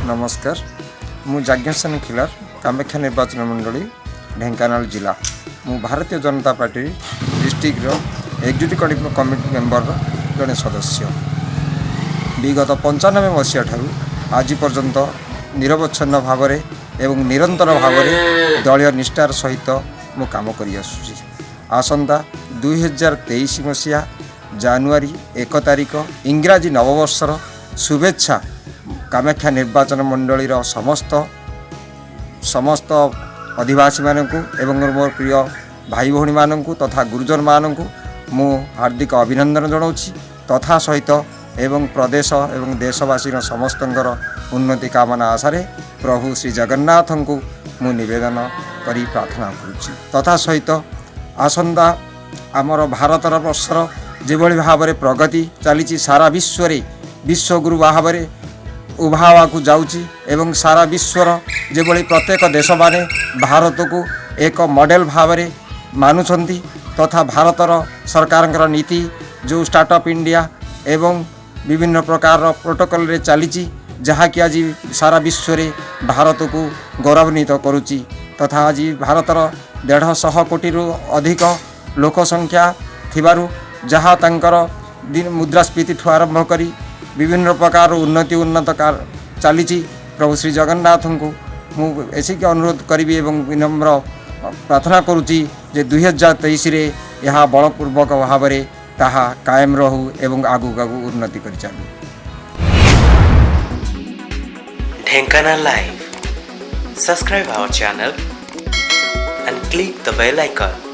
ନମସ୍କାର, ମୁଁ ଯାଜ୍ଞସେନ ଖିଲାର, କାମାକ୍ଷା ନିର୍ବାଚନ ମଣ୍ଡଳୀ, ଢେଙ୍କାନାଳ ଜିଲ୍ଲା। ମୁଁ ଭାରତୀୟ ଜନତା ପାର୍ଟି ଡିଷ୍ଟ୍ରିକ୍ଟର ଏକ୍ଜିକ୍ୟୁଟିଭ୍ କମିଟି ମେମ୍ବରର ଜଣେ ସଦସ୍ୟ। ବିଗତ 95 ମସିହା ଠାରୁ ଆଜି ପର୍ଯ୍ୟନ୍ତ ନିରବଚ୍ଛିନ୍ନ ଭାବରେ ଏବଂ ନିରନ୍ତର ଭାବରେ ଦଳୀୟ ନିଷ୍ଠାର ସହିତ ମୁଁ କାମ କରିଆସୁଛି। ଆସନ୍ତା 2023 ମସିହା ଜାନୁଆରୀ 1 ତାରିଖ ଇଂରାଜୀ ନବବର୍ଷର ଶୁଭେଚ୍ଛା କାମାକ୍ଷା ନିର୍ବାଚନ ମଣ୍ଡଳୀର ସମସ୍ତ ସମସ୍ତ ଅଧିବାସୀମାନଙ୍କୁ ଏବଂ ମୋର ପ୍ରିୟ ଭାଇ ଭଉଣୀମାନଙ୍କୁ ତଥା ଗୁରୁଜନମାନଙ୍କୁ ମୁଁ ହାର୍ଦ୍ଦିକ ଅଭିନନ୍ଦନ ଜଣାଉଛି। ତଥା ସହିତ ଏବଂ ପ୍ରଦେଶ ଏବଂ ଦେଶବାସୀର ସମସ୍ତଙ୍କର ଉନ୍ନତି କାମନା ଆଶାରେ ପ୍ରଭୁ ଶ୍ରୀ ଜଗନ୍ନାଥଙ୍କୁ ମୁଁ ନିବେଦନ କରି ପ୍ରାର୍ଥନା କରୁଛି। ତଥା ସହିତ ଆସନ୍ତା ଆମର ଭାରତର ବର୍ଷର ଯେଭଳି ଭାବରେ ପ୍ରଗତି ଚାଲିଛି, ସାରା ବିଶ୍ୱରେ ବିଶ୍ୱଗୁରୁ ଭାବରେ ଉଭା ହେବାକୁ ଯାଉଛି ଏବଂ ସାରା ବିଶ୍ୱର ଯେଭଳି ପ୍ରତ୍ୟେକ ଦେଶମାନେ ଭାରତକୁ ଏକ ମଡ଼େଲ ଭାବରେ ମାନୁଛନ୍ତି ତଥା ଭାରତର ସରକାରଙ୍କର ନୀତି ଯେଉଁ ଷ୍ଟାର୍ଟଅପ୍ ଇଣ୍ଡିଆ ଏବଂ ବିଭିନ୍ନ ପ୍ରକାରର ପ୍ରୋଟୋକଲରେ ଚାଲିଛି, ଯାହାକି ଆଜି ସାରା ବିଶ୍ୱରେ ଭାରତକୁ ଗୌରବାନ୍ୱିତ କରୁଛି। ତଥା ଆଜି ଭାରତର 150 କୋଟିରୁ ଅଧିକ ଲୋକ ସଂଖ୍ୟା ଥିବାରୁ ଯାହା ତାଙ୍କର ମୁଦ୍ରାସ୍ଫୀତିଠୁ ଆରମ୍ଭ କରି ବିଭିନ୍ନ ପ୍ରକାର ଉନ୍ନତି ଉନ୍ନତ ଚାଲିଛି। ପ୍ରଭୁ ଶ୍ରୀ ଜଗନ୍ନାଥଙ୍କୁ ମୁଁ ଏସିକି ଅନୁରୋଧ କରିବି ଏବଂ ବିନମ୍ର ପ୍ରାର୍ଥନା କରୁଛି ଯେ 2023ରେ ଏହା ବଳପୂର୍ବକ ଭାବରେ ତାହା କାୟମ ରହୁ ଏବଂ ଆଗକୁ ଆଗକୁ ଉନ୍ନତି କରି ଚାଲୁ। Dhenkanal Live. Subscribe our channel and click the bell icon.